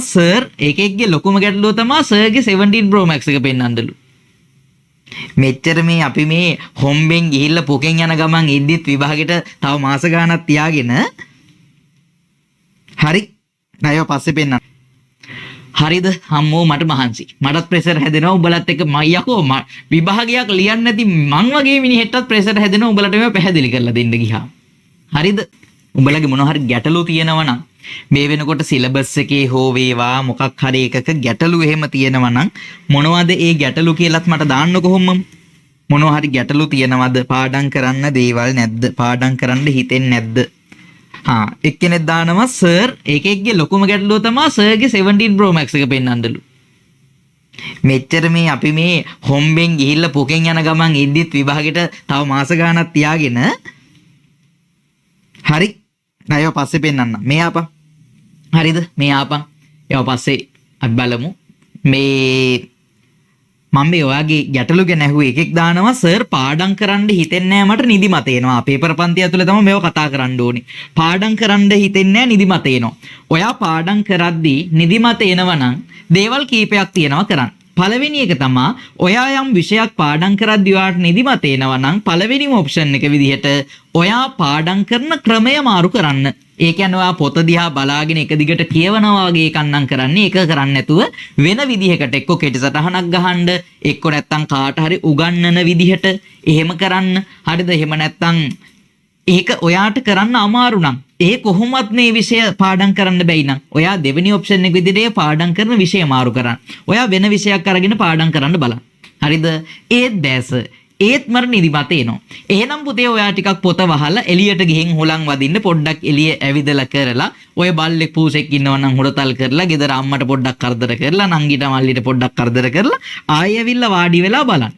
Sir එකෙක්ගේ ලොකුම ගැටලුව තමා සර්ගේ 17 Pro Max එක පෙන්වන්නලු. මෙච්චර මේ අපි මේ හොම්බෙන් ගිහිල්ලා පොකෙන් යන ගමන් ඉද්දිත් විභාගෙට තව මාස ගාණක් තියාගෙන හරි නෑ ඒවා පස්සේ පෙන්වන්න. හරිද හම්මෝ මට මහන්සි. මටත් ප්‍රෙෂර් හැදෙනවා උඹලත් එක්ක මයි යකෝ විභාගයක් ලියන්න නැති මං වගේ මිනිහෙක්ටත් ප්‍රෙෂර් හැදෙනවා උඹලට මේවා පැහැදිලි කරලා දෙන්න ගියාම. හරිද? උඹලගේ මොන හරි ගැටලු තියෙනවා නම් මේ වෙනකොට සිලබස් එකේ හෝ වේවා මොකක් හරි එකක ගැටලු එහෙම තියෙනවා නම් මොනවද ඒ ගැටලු කියලාත් මට දාන්න කොහොමම. මොනවා හරි ගැටලු තියෙනවද? පාඩම් කරන්න දේවල් නැද්ද? පාඩම් කරන්න හිතෙන්නේ නැද්ද? හා එක්කෙනෙක් දානවා සර් එකෙක්ගේ ලොකුම ගැටලුව තමා සර්ගේ 17 Pro Max එක පෙන්වන්නලු. මෙච්චර මේ අපි මේ හොම්බෙන් ගිහිල්ලා පොකෙන් යන ගමන් ඉද්දිත් විභාගෙට තව මාස ගාණක් තියාගෙන හරි නෑ ඒවා පස්සේ පෙන්වන්න. මේ ආපන්. හරිද? මේ ආපන්. ඒවා පස්සේ අපි බලමු. මේ මම මේ ඔයාගේ ගැටලු ගැන ඇහුවේ එකෙක් දානවා සර් පාඩම් කරන්න හිතෙන්නේ නෑ මට නිදිමත එනවා. පේපර් පන්ති ඇතුලේ තමයි මේව කතා කරන්න ඕනේ. පාඩම් කරන්න හිතෙන්නේ නෑ නිදිමත එනවා. ඔයා පාඩම් කරද්දී නිදිමත එනවා නම් දේවල් කීපයක් තියෙනවා කරන්න. පළවෙනි එක තමා ඔයා යම් විෂයක් පාඩම් කරද්දී ඔයාට නිදිමත එනවා නම් පළවෙනිම ඔප්ෂන් එක විදිහට ඔයා පාඩම් කරන ක්‍රමය මාරු කරන්න. ඒ කියන්නේ ඔයා පොත දිහා බලාගෙන එක දිගට කියවනවා වගේ එකක් නම් කරන්නේ. ඒක කරන්නේ නැතුව වෙන විදිහකට එක්ක කෙටි සටහනක් ගහන්න, එක්ක නැත්තම් කාට හරි උගන්වන විදිහට එහෙම කරන්න. හරිද? එහෙම නැත්තම් ඒක ඔයාට කරන්න අමාරු නම් ඒ කොහොමත් මේ විෂය පාඩම් කරන්න බැයි නම් ඔයා දෙවෙනි ඔප්ෂන් එක විදිහට ඒ පාඩම් කරන විෂය මාරු කරන්න. ඔයා වෙන විෂයක් අරගෙන පාඩම් කරන්න බලන්න. හරිද? ඒත් බෑ සර්. ඒත් මට නිදිමත එනවා. එහෙනම් පුතේ ඔයා ටිකක් පොත වහලා එළියට ගිහින් හුලං වදින්න පොඩ්ඩක් එළිය ඇවිදලා කරලා ඔය බල්ලෙක් පූසෙක් ඉන්නවා නම් හුරතල් කරලා ගෙදර අම්මට පොඩ්ඩක් කරදර කරලා නංගිට මල්ලිට පොඩ්ඩක් කරදර කරලා ආයෙ ඇවිල්ලා වාඩි වෙලා බලන්න.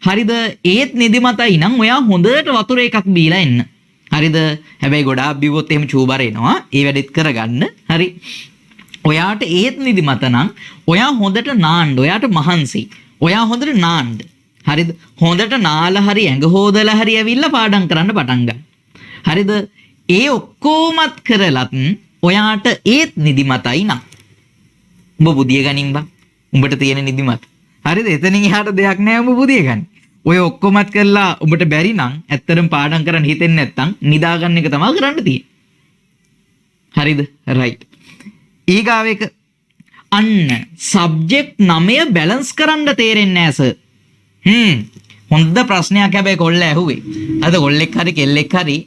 හරිද? ඒත් නිදිමතයි නම් ඔයා හොඳට වතුර එකක් බීලා එන්න. හරිද? හැබැයි ගොඩාක් බිව්වොත් එහෙම චූබර එනවා. ඒ වැඩෙත් කරගන්න. හරි. ඔයාට ඒත් නිදිමත නම් ඔයා හොඳට නාන්න. ඔයාට මහන්සි. ඔයා හොඳට නාන්න. හරිද? හොඳට නාලා හරි ඇඟ හොදලා හරි ඇවිල්ලා පාඩම් කරන්න පටන් ගන්න. හරිද? ඒ ඔක්කොමත් කරලත් ඔයාට ඒත් නිදිමතයි නම් උඹ බුදිය ගනින් බං. උඹට තියෙන නිදිමත. හරිද? එතනින් එහාට දෙයක් නෑ උඹ බුදිය ගන්න. ඔය ඔක්කොමත් කරලා උඹට බැරි නම් ඇත්තටම පාඩම් කරන්න හිතෙන්නේ නැත්තම් නිදා ගන්න එක තමයි කරන්න තියෙන්නේ. හරිද? රයිට්. ඊගාව එක අන්න සබ්ජෙක්ට් 9 බැලන්ස් කරන්න තේරෙන්නේ නෑ සර්. හොඳ ප්‍රශ්නයක් හැබැයි කොල්ල ඇහුවේ. අද කොල්ලෙක් හරි කෙල්ලෙක් හරි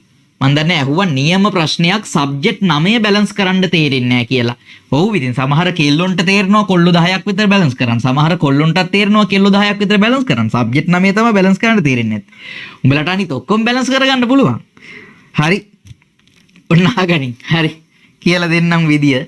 මන් දන්නේ ඇහුවා නියම ප්‍රශ්නයක් සබ්ජෙක්ට් 9 බැලන්ස් කරන්න තේරෙන්නේ නෑ කියලා. ඔව් ඉතින් සමහර කෙල්ලොන්ට තේරෙනවා කොල්ලෝ 10ක් විතර බැලන්ස් කරන්න. සමහර කොල්ලොන්ටත් තේරෙනවා කෙල්ලෝ 10ක් විතර බැලන්ස් කරන්න. සබ්ජෙක්ට් 9 තමයි බැලන්ස් කරන්න තේරෙන්නේ නැත්තේ. උඹලට අනිත් ඔක්කොම බැලන්ස් කරගන්න පුළුවන්. හරි. ඔන්න අහගනින්. හරි. කියලා දෙන්නම් විදිය.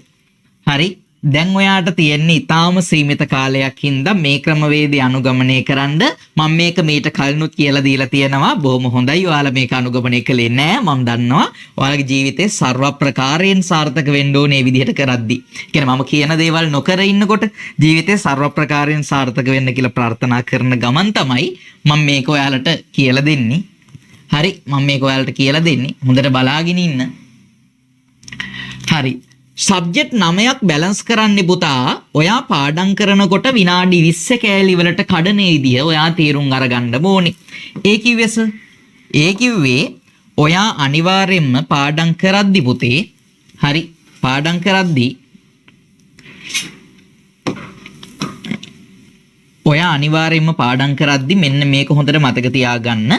හරි. දැන් ඔයාට තියෙන්නේ ඊටාම සීමිත කාලයක් හින්දා මේ ක්‍රමවේදය අනුගමනය කරන්න. මම මේක මීට කලිනුත් කියලා දීලා තියෙනවා. බොහොම හොඳයි. ඔයාලා මේක අනුගමනය කළේ නෑ. මම දන්නවා. ඔයාලගේ ජීවිතේ සර්ව ප්‍රකාරයෙන් සාර්ථක වෙන්න ඕනේ මේ විදිහට කරද්දි. ඒ කියන්නේ මම කියන දේවල් නොකර ඉන්නකොට ජීවිතේ සර්ව ප්‍රකාරයෙන් සාර්ථක වෙන්න කියලා ප්‍රාර්ථනා කරන ගමන් තමයි මම මේක ඔයාලට කියලා දෙන්නේ. හරි. මම මේක ඔයාලට කියලා දෙන්නේ. හොඳට බලාගෙන ඉන්න. හරි. සබ්ජෙක්ට් 9ක් බැලන්ස් කරන්න පුතා ඔයා පාඩම් කරනකොට විනාඩි 20 කෑලි වලට කඩන විදිය ඔයා තේරුම් අරගන්න ඕනේ. ඒ කිව්වේ සර්. ඒ කිව්වේ ඔයා අනිවාර්යෙන්ම පාඩම් කරද්දි පුතේ හරි පාඩම් කරද්දි ඔයා අනිවාර්යෙන්ම පාඩම් කරද්දි මෙන්න මේක හොඳට මතක තියාගන්න.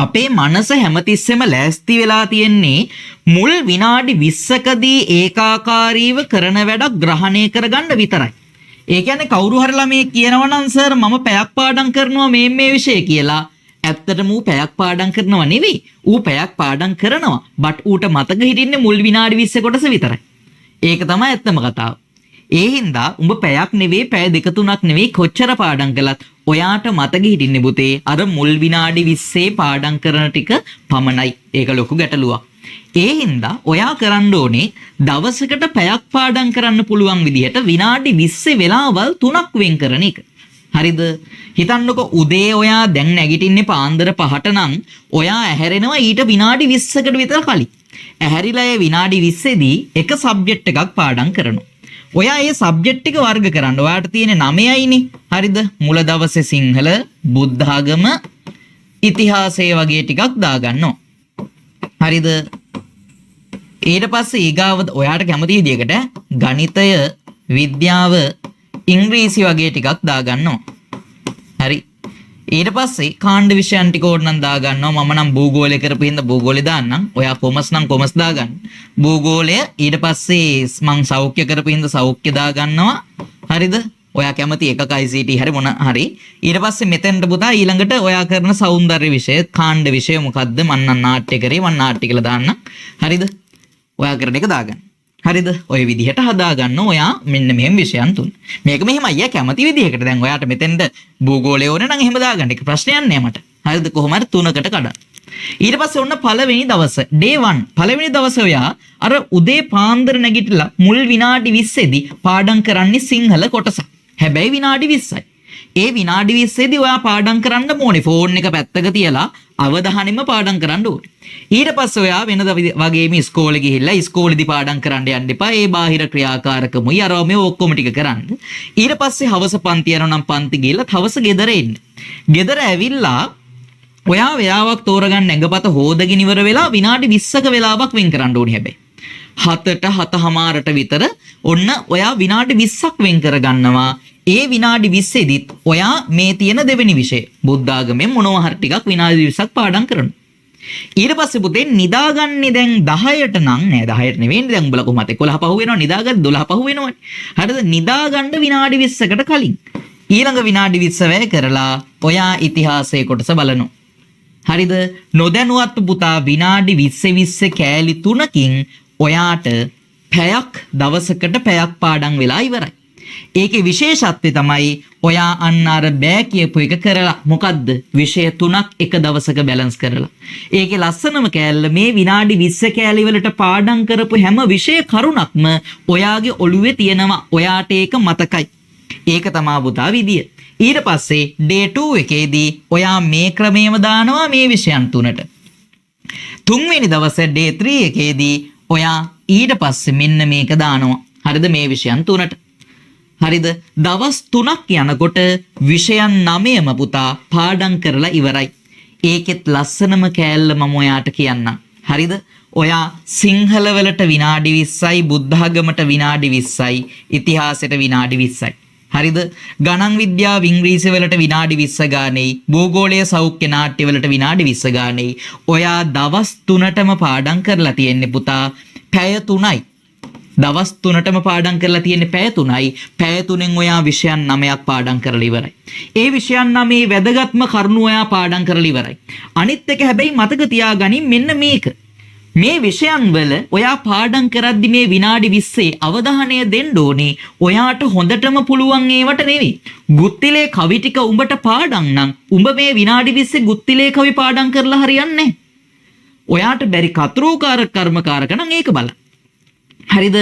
අපේ මනස හැමතිස්සෙම ලෑස්ති වෙලා තියෙන්නේ මුල් විනාඩි 20කදී ඒකාකාරීව කරන වැඩක් ග්‍රහණය කරගන්න විතරයි. ඒ කියන්නේ කවුරු හරි ළමයෙක් කියනවා නම් සර් මම පැයක් පාඩම් කරනවා මේ මේ විෂය කියලා. ඇත්තටම ඌ පැයක් පාඩම් කරනවා නෙවෙයි. ඌ පැයක් පාඩම් කරනවා. බට් ඌට මතක හිටින්නේ මුල් විනාඩි 20 කොටස විතරයි. ඒක තමයි ඇත්තම කතාව. ඒ හින්දා උඹ පැයක් නෙවෙයි පැය දෙක තුනක් නෙවෙයි කොච්චර පාඩම් කළත් ඔයාට මතක හිටින්නේ පුතේ අර මුල් විනාඩි 20 පාඩම් කරන ටික පමණයි. ඒක ලොකු ගැටලුවක්. ඒ හින්දා ඔයා කරන්න ඕනේ දවසකට පැයක් පාඩම් කරන්න පුළුවන් විදිහට විනාඩි 20 වෙලාවල් තුනක් වෙන් කරන එක. හරිද? හිතන්නකෝ උදේ ඔයා දැන් නැගිටින්නේ පාන්දර 5ට නම් ඔයා ඇහැරෙනවා ඊට විනාඩි 20කට විතර කලින්. ඇහැරිලා ඒ විනාඩි 20 දී එක සබ්ජෙක්ට් එකක් පාඩම් කරනවා. ඔයා ඒ සබ්ජෙක්ට් ටික වර්ග කරන්න. ඔයාට තියෙන්නේ 9යිනේ. හරිද? මුල දවසේ සිංහල, බුද්ධාගම, ඉතිහාසය වගේ ටිකක් දාගන්නවා. හරිද? ඊට පස්සේ ඊගාව ඔයාට කැමති විදියකට ගණිතය, විද්‍යාව, ඉංග්‍රීසි වගේ ටිකක් දාගන්නවා. හරි. ඊට පස්සේ කාණ්ඩ විෂයන් ටික ඕනනම් දාගන්නවා. මම නම් භූගෝලය කරපු හින්දා භූගෝලය දාන්නම්. ඔයා කොමර්ස් නම් කොමර්ස් දාගන්න. භූගෝලය, ඊට පස්සේ මං සෞඛ්‍ය කරපු හින්දා සෞඛ්‍ය දාගන්නවා. හරිද? ඔයා කැමති එකක ICT හරි මොන හරි. ඊට පස්සේ මෙතෙන්ට පුතා ඊළඟට ඔයා කරන සෞන්දර්ය විෂය, කාණ්ඩ විෂය මොකද්ද? මං නම් නාට්‍ය කරේ, මං නාට්‍ය කියලා දාන්නම්. හරිද? ඔයා කරන එක දාගන්න. හරිද? ඔය විදිහට හදාගන්න ඔයා මෙන්න මෙහෙම විෂයන් තුන. මේක මෙහෙමයි අයියා කැමති විදිහකට. දැන් ඔයාට මෙතෙන්ද භූගෝලය ඕනේ නම් එහෙම දාගන්න. ඒක ප්‍රශ්නයක් නෑ මට. හරිද? කොහොම හරි තුනකට කඩන්න. ඊට පස්සේ ඔන්න පළවෙනි දවස, ඩේ 1. පළවෙනි දවසේ ඔයා අර උදේ පාන්දර නැගිටලා මුල් විනාඩි 20 දී පාඩම් කරන්නේ සිංහල කොටස. හැබැයි විනාඩි 20යි. ඒ විනාඩි 20 දී ඔයා පාඩම් කරන්න ඕනේ. ෆෝන් එක පැත්තක තියලා අවධානයෙන්ම පාඩම් කරන්න ඕනේ. ඊට පස්සේ ඔයා වෙනද වගේම ඉස්කෝලේ ගිහිල්ලා ඉස්කෝලේදී පාඩම් කරන්න යන්න එපා. ඒ බාහිර ක්‍රියාකාරකමුයි අරවා මේ ඔක්කොම ටික කරන්න. ඊට පස්සේ හවස පන්ති යනවා නම් පන්ති ගිහිල්ලා හවස ගෙදර එන්න. ගෙදර ඇවිල්ලා ඔයා වෙලාවක් තෝරගන්න, ඇඟපත හොදගෙන ඉවර වෙලා විනාඩි 20ක වෙලාවක් වෙන් කරන්න ඕනේ හැබැයි. 7ට 7:30ට විතර ඔන්න ඔයා විනාඩි 20ක් වෙන් කරගන්නවා. ඒ විනාඩි 20 දිත් ඔයා මේ තියෙන දෙවෙනි විෂය බුද්ධාගමෙන් මොනවා හරි ටිකක් විනාඩි 20ක් පාඩම් කරනවා. ඊට පස්සේ පුතේ නිදාගන්නේ දැන් 10ට නම් නෑ, 10ට නෙවෙයිනේ, දැන් උඹලා කොහොමද 11 පහු වෙනවා, නිදාගන්න 12 පහු වෙනවනේ. හරිද? නිදාගන්න විනාඩි 20කට කලින් ඊළඟ විනාඩි 20 වැය කරලා ඔයා ඉතිහාසයේ කොටස බලනවා. හරිද? නොදැනුවත්ව පුතා විනාඩි 20 20 කෑලි තුනකින් ඔයාට පැයක්, දවසකට පැයක් පාඩම් වෙලා ඉවරයි. ඒකේ විශේෂත්වය තමයි ඔයා අන්න අර බෑ කියපු එක කරලා, මොකද්ද, විෂය තුනක් එක දවසක බැලන්ස් කරලා. ඒකේ ලස්සනම කෑල්ල මේ විනාඩි 20 කෑලි වලට පාඩම් කරපු හැම විෂය කරුණක්ම ඔයාගේ ඔළුවේ තියෙනවා. ඔයාට ඒක මතකයි. ඒක තමා පුතා විදිය. ඊට පස්සේ ඩේ 2 එකේදී ඔයා මේ ක්‍රමයම දානවා මේ විෂයන් තුනට. තුන්වෙනි දවසේ ඩේ 3 එකේදී ඔයා ඊට පස්සේ මෙන්න මේක දානවා. හරිද? මේ විෂයන් තුනට. හරිද? දවස් 3ක් යනකොට විෂයන් 9ම පුතා පාඩම් කරලා ඉවරයි. ඒකෙත් ලස්සනම කෑල්ල මම ඔයාට කියන්නම්. හරිද? ඔයා සිංහල වලට විනාඩි 20යි, බුද්ධාගමට විනාඩි 20යි, ඉතිහාසෙට විනාඩි 20යි. හරිද? ගණන් විද්‍යාව ඉංග්‍රීසි වලට විනාඩි 20 ගානෙයි, භූගෝලීය සෞඛ්‍ය නාට්‍ය වලට විනාඩි 20 ගානෙයි. ඔයා දවස් තුනටම පාඩම් කරලා තියෙන්නේ පුතා පැය 3යි. දවස් තුනටම පාඩම් කරලා තියෙන්නේ පැය 3යි. පැය තුනෙන් ඔයා විෂයන් 9ක් පාඩම් කරලා ඉවරයි. ඒ විෂයන් 9 වැදගත්ම කරුණු ඔයා පාඩම් කරලා ඉවරයි. අනිත් එක හැබැයි මතක තියාගනින් මෙන්න මේක. මේ විෂයන් වල ඔයා පාඩම් කරද්දි මේ විනාඩි 20 අවධානය දෙන්න ඕනේ ඔයාට හොඳටම පුළුවන් ඒවට නෙවෙයි. ගුත්තිලේ කවි ටික උඹට පාඩම් නම් උඹ මේ විනාඩි 20 ගුත්තිලේ කවි පාඩම් කරලා හරියන්නේ නැහැ. ඔයාට බැරි කතෘකාරක කර්මකාරක නම් ඒක බලන්න. හරිද?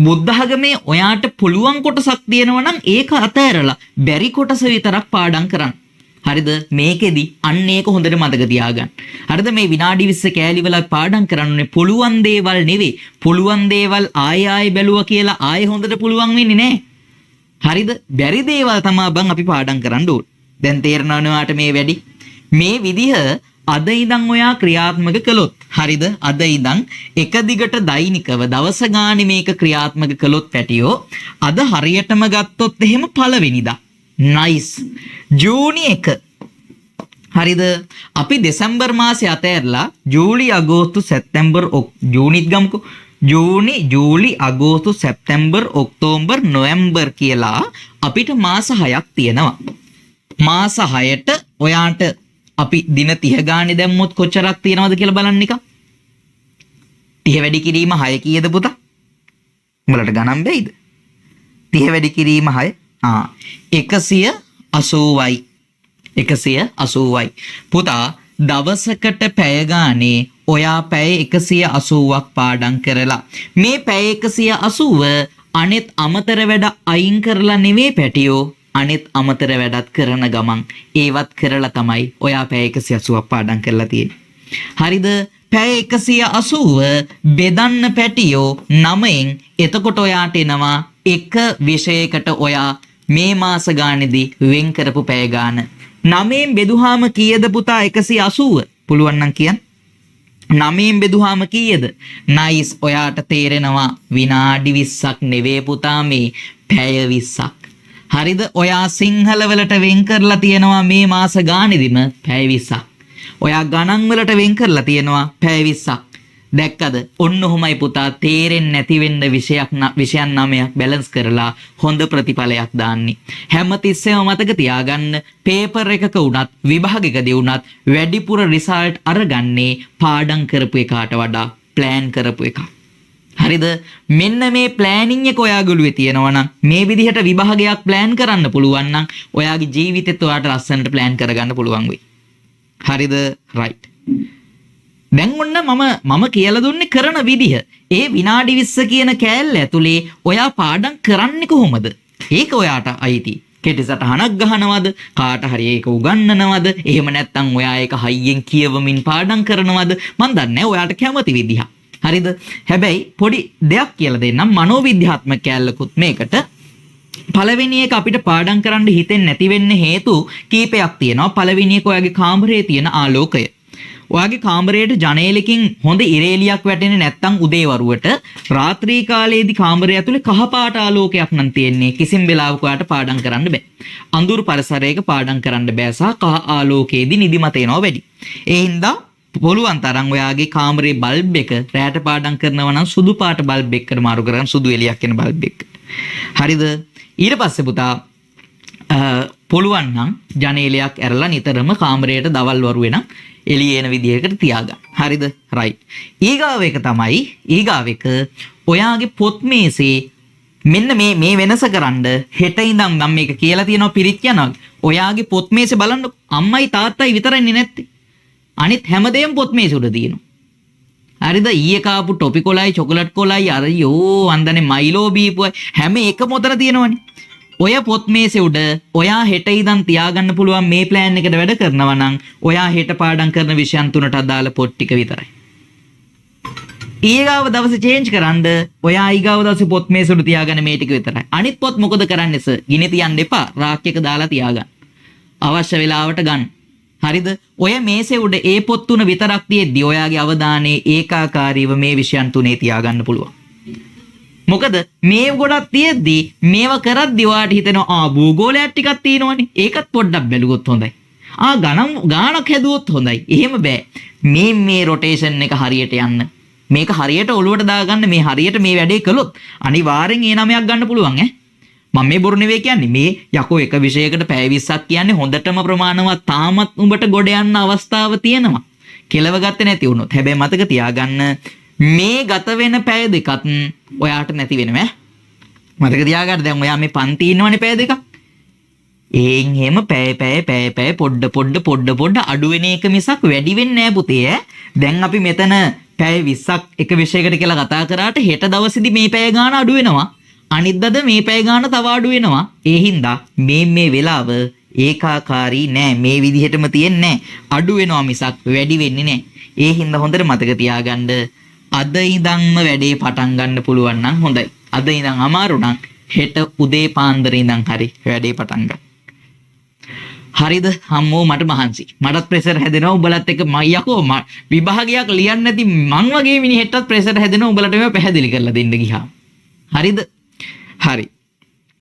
බුද්ධ ආගමේ ඔයාට පුළුවන් කොටසක් තියෙනවා නම් ඒක අතෑරලා බැරි කොටස විතරක් පාඩම් කරන්න. හරිද? මේකෙදි අන්න ඒක හොඳට මතක තියාගන්න. හරිද? මේ විනාඩි 20 කෑලි වල පාඩම් කරන්න ඕනේ පුළුවන් දේවල් නෙවෙයි. පුළුවන් දේවල් ආයෙ ආයෙ බැලුවා කියලා ආයෙ හොඳට පුළුවන් වෙන්නේ නෑ. හරිද? බැරි දේවල් තමා බං අපි පාඩම් කරන්න ඕනේ. දැන් තේරෙනවනේ ඔයාට මේ වැඩි. මේ විදිහ අද ඉඳන් ඔයා ක්‍රියාත්මක කළොත්, හරිද? අද ඉඳන් එක දිගට දෛනිකව දවස ගානේ මේක ක්‍රියාත්මක කළොත් පැටියෝ, අද හරියටම ගත්තොත් එහෙම පළවෙනිදා. නයිස්. ජූනි 1. හරිද? අපි දෙසැම්බර් මාසේ අතෑරලා ජූලි, අගෝස්තු, සැප්තැම්බර්, ජූනිත් ගමුකෝ. ජූනි, ජූලි, අගෝස්තු, සැප්තැම්බර්, ඔක්තෝබර්, නොවැම්බර් කියලා අපිට මාස 6ක් තියෙනවා. මාස 6ට ඔයාට අපි දින 30 ගානේ දැම්මොත් කොච්චරක් තියෙනවද කියලා බලන්න නිකන්. 30 වැඩි කිරීම 6 කීයද පුතා? උඹලට ගණන් බැයිද? 30 වැඩි කිරීම 6 180යි. 180යි. පුතා දවසකට පැය ගානේ ඔයා පැය 180ක් පාඩම් කරලා, මේ පැය 180 අනෙත් අමතර වැඩ අයින් කරලා නෙවෙයි පැටියෝ, අනෙත් අමතර වැඩත් කරන ගමන් ඒවත් කරලා තමයි ඔයා පැය 180ක් පාඩම් කරලා තියෙන්නේ. හරිද? පැය 180 බෙදන්න පැටියෝ 9න්, එතකොට ඔයාට එනවා එක විෂයකට ඔයා මේ මාස ගානේදී වෙන් කරපු පැය ගාන. 9න් බෙදුවාම කීයද පුතා? 180. පුළුවන් නම් කියන්න. 9න් බෙදුවාම කීයද? නයිස්, ඔයාට තේරෙනවා විනාඩි 20ක් නෙවෙයි පුතා, මේ පැය 20ක්. හරිද? ඔයා සිංහල වලට වෙන් කරලා තියෙනවා මේ මාස ගානේදීම පැය 20ක්. ඔයා ගණන් වලට වෙන් කරලා තියෙනවා පැය 20ක්. දැක්කද? ඔන්න ඔහොමයි පුතා තේරෙන්නේ නැති වෙන්න විෂයන් 9ක් බැලන්ස් කරලා හොඳ ප්‍රතිඵලයක් දාන්නේ. හැමතිස්සෙම මතක තියාගන්න, පේපර් එකක වුණත් විභාගෙකදී වුණත් වැඩිපුර රිසල්ට් අරගන්නේ පාඩම් කරපු එකාට වඩා ප්ලෑන් කරපු එකා. හරිද? මෙන්න මේ ප්ලෑනින් එක ඔයාගේ ඔළුවේ තියෙනවා නම්, මේ විදිහට විභාගයක් ප්ලෑන් කරන්න පුළුවන් නම්, ඔයාගේ ජීවිතෙත් ඔයාට ලස්සනට ප්ලෑන් කරගන්න පුළුවන් වෙයි. හරිද? රයිට්. දැන් ඔන්න මම කියලා දුන්නේ කරන විදිහ. ඒ විනාඩි 20 කියන කෑල්ල ඇතුලේ ඔයා පාඩම් කරන්නේ කොහොමද? ඒක ඔයාට අයිති. කෙටි සටහනක් ගහනවද? කාට හරි ඒක උගන්වනවද? එහෙම නැත්නම් ඔයා ඒක හයියෙන් කියවමින් පාඩම් කරනවද? මන් දන්නේ නැහැ, ඔයාට කැමති විදිහ. හරිද? හැබැයි පොඩි දෙයක් කියලා දෙන්නම්, මනෝවිද්‍යාත්මක කෑල්ලකුත් මේකට. පළවෙනි එක, අපිට පාඩම් කරන්න හිතෙන්නේ නැති වෙන්න හේතු කීපයක් තියෙනවා. පළවෙනි එක ඔයාගේ කාමරයේ තියෙන ආලෝකය. ඔයාගේ කාමරයට ජනේලෙකින් හොඳ ඉරේලියක් වැටෙන්නේ නැත්නම් උදේ වරුවට, රාත්‍රී කාලයේදී කාමරය ඇතුලේ කහ පාට ආලෝකයක් නම් තියෙන්නේ, කිසිම වෙලාවක ඔයාට පාඩම් කරන්න බෑ. අඳුරු පරිසරයක පාඩම් කරන්න බෑ සහ කහ ආලෝකයේදී නිදිමත එනවා වැඩි. ඒ හින්දා පුළුවන් තරම් ඔයාගේ කාමරේ බල්බ් එක රැට පාඩම් කරනවා නම් සුදු පාට බල්බ් එකකට මාරු කරගන්න, සුදු එළියක් එන බල්බ් එකකට. හරිද? ඊට පස්සේ පුතා, පුළුවන් නම් ජනේලයක් ඇරලා නිතරම කාමරයට දවල් වරුවේ නම් එළිය එන විදිහකට තියාගන්න. හරිද? රයිට්. ඊගාව එක තමයි, ඊගාව එක ඔයාගේ පොත් මේසේ මෙන්න මේ මේ වෙනස කරන්ඩ හෙට ඉඳන්. මම මේක කියලා තියෙනවා පිරිත් යනවා. ඔයාගේ පොත් මේසේ බලන්න, අම්මයි තාත්තයි විතරයිනේ නැත්තේ. අනිත් හැමදේම පොත් මේසෙ උඩ තියෙනවා. හරිද? ඊයේ කාපු ටොපි කොලයි චොකලට් කොලයි අර යෝ අන්දනේ මයිලෝ බීපුවයි හැම එකම ඔතන තියෙනවනේ. ඔය පොත් මේසෙ උඩ ඔයා හෙට ඉඳන් තියාගන්න පුළුවන්, මේ ප්ලෑන් එකට වැඩ කරනවා නම්, ඔයා හෙට පාඩම් කරන විෂයන් තුනට අදාළ පොත් ටික විතරයි. ඊගාව දවසේ චේන්ජ් කරන්ඩ ඔයා ඊගාව දවසේ පොත් මේසෙ උඩ තියාගන්න මේ ටික විතරයි. අනිත් පොත් මොකද කරන්නේ සර්? ගිනි තියන්න එපා. රාක් එක දාලා තියාගන්න. අවශ්‍ය වෙලාවට ගන්න. හරිද? ඔය මේසෙ උඩ ඒ පොත් තුන විතරක් තියෙද්දි ඔයාගේ අවධානය ඒකාකාරීව මේ විෂයන් තුනේ තියාගන්න පුළුවන්. මොකද මේ ගොඩක් තියෙද්දි, මේවා කරද්දි ඔයාට හිතෙනවා, ආ භූගෝලයක් ටිකක් තියෙනවනේ. ඒකත් පොඩ්ඩක් බැලුවොත් හොඳයි. ආ ගණන් ගාණක් හැදුවොත් හොඳයි. එහෙම බෑ. මේ මේ රොටේෂන් එක හරියට යන්න. මේක හරියට ඔලුවට දාගන්න. මේ හරියට මේ වැඩේ කළොත් අනිවාර්යෙන් ඒ නමයක් ගන්න පුළුවන් ඈ. මම මේ බොරු නෙවෙයි කියන්නේ. මේ යකෝ එක විෂයකට පැය 20ක් කියන්නේ හොඳටම ප්‍රමාණවත්. තාමත් උඹට ගොඩ යන්න අවස්ථාව තියෙනවා. කෙලව ගත්තේ නැති වුණොත්. හැබැයි මතක තියාගන්න, මේ ගත වෙන පැය දෙකත් ඔයාට නැති වෙනවා ඈ. මතක තියාගන්න, දැන් ඔයා මේ පන්ති ඉන්නවනේ පැය දෙකක්. ඒන් එහෙම පැය පැය පැය පැය පොඩ පොඩ පොඩ පොඩ අඩු වෙන එක මිසක් වැඩි වෙන්නේ නෑ පුතේ ඈ. දැන් අපි මෙතන පැය 20ක් එක විෂයකට කියලා කතා කරාට හෙට දවසේදී මේ පැය ගාන අඩු වෙනවා. අනිද්දාද මේ පැය ගාන තව අඩු වෙනවා. ඒ හින්දා මේ මේ වෙලාව ඒකාකාරී නෑ. මේ විදිහටම තියෙන්නේ නෑ. අඩු වෙනවා මිසක් වැඩි වෙන්නේ නෑ. ඒ හින්දා හොඳට මතක තියාගන්න, අද ඉඳන්ම වැඩේ පටන් ගන්න පුළුවන් නම් හොඳයි. අද ඉඳන් අමාරු නම් හෙට උදේ පාන්දර ඉඳන් හරි වැඩේ පටන් ගන්න. හරිද? හම්මෝ, මට මහන්සි. මටත් ප්‍රෙෂර් හැදෙනවා උඹලත් එක්ක. මයි යකෝ, විභාගයක් ලියන්න නැති මං වගේ මිනිහෙක්ටත් ප්‍රෙෂර් හැදෙනවා උඹලට මේවා පැහැදිලි කරලා දෙන්න ගියාම. හරිද? හරි.